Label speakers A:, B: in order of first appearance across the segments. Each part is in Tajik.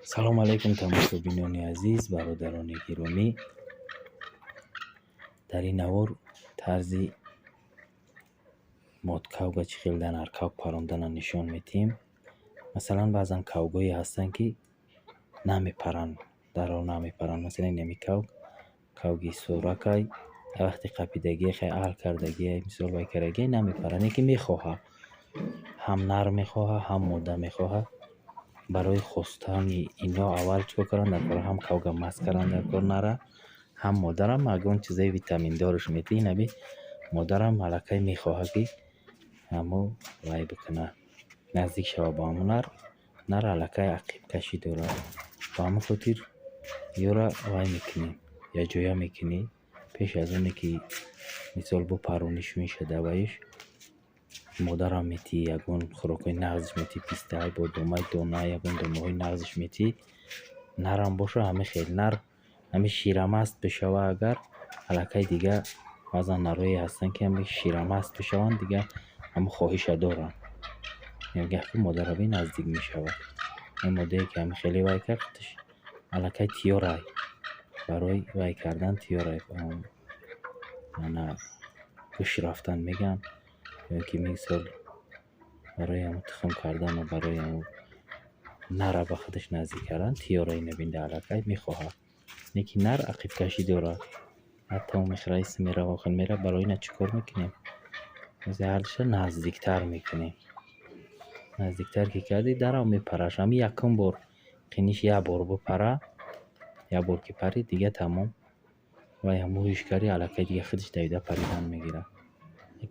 A: Салому алайкум, тамошобинони азиз, бародарони гиромӣ. Дар ин навор тарзи модкавга чӣ хел дар наркавг парондана нишон медиҳем. Масалан, баъзан кавгҳое ҳастанд, ки намепаранд, дарҳол намепаранд. Масалан, инами кавг, кавги суракай, вақте қапидагие, хай аҳл кардагие, мисол вай кардагие, намепарад, не ки мехоҳад. Ҳам нар мехоҳад, ҳам мода мехоҳад. Барои хостани ино аввал чӣ кор кардан дар кор? Ҳам кавга маст кардан дар кор нара, ҳам модарам ягон чизаи витаминдораш медиҳӣ. Инаби модарам аллакай мехоҳад, ки ҳамо вай бикунад, наздик шавад ба ҳамон нар. Нар аллакай ақибкашӣ дорад. Ба ҳамон хотир ёра вай мекунӣ, якҷоя мекунӣ. Пеш аз оне ки, мисол, бупарониш мешада ваиш, модарам метиҳӣ, ягон хӯрокҳои нағзиш метиҳӣ, пистаи, бодомай, дона, ягон донаҳои нағзиш метиҳӣ. Нарам боша, ҳамин хел. Нар ҳамин ширамаст бишава агар, аллакай дига, баъзан нарҳое ҳастанд, ки ҳамин ширамаст бишаванд, дига ҳамон хоҳиша доранд. Мегӯяд, ки модараби наздик мешавад. Ин модае, ки ҳамин хеле вай кард, худаш аллакай тиёрай. Барои вай кардан тиёрай. Ана гӯш рафтан мегӯянд ё ки, мисол, барои ҳамон тухм кардану барои ҳамон нара ба худаш наздик кардан тиёра. Инабинда аллакай мехоҳад. Лекин нар ақибкашӣ дорад. Ҳатто мехӯра, мерава, охир мерава. Барои ина чӣ кор мекунем? Ҳардуша наздиктар мекунем. Наздиктар ки кардӣ, дарав мепараш. Ҳамин якум бор қиниш як бор бипара, як бор ки парид, дига тамом. Вай ҳамон ҳуш карди, аллакай дига худаш давида паридан мегирад.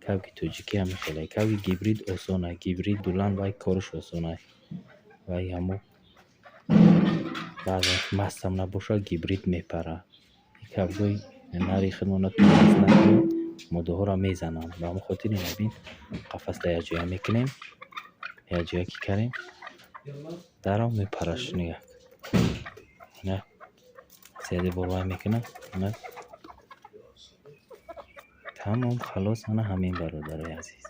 A: Кавги тоҷикӣ ҳамин хеле. Кавги гибрид осонай. Гибрид дулан, вай кораш осонай. Вай ҳамо баъзан мастам набошад, гибрид мепарад. Кавгҳои нари худмона ту маст накунӣ, модаҳоро мезананд. Ба ҳамон хотир ина бин, қафасда якҷоя мекунем. Якҷоя ки кардем, дарав мепараш. Нигаҳ, ина седи бор вай мекунад, ина тамом, халос. Ана ҳамин, бародарои азиз.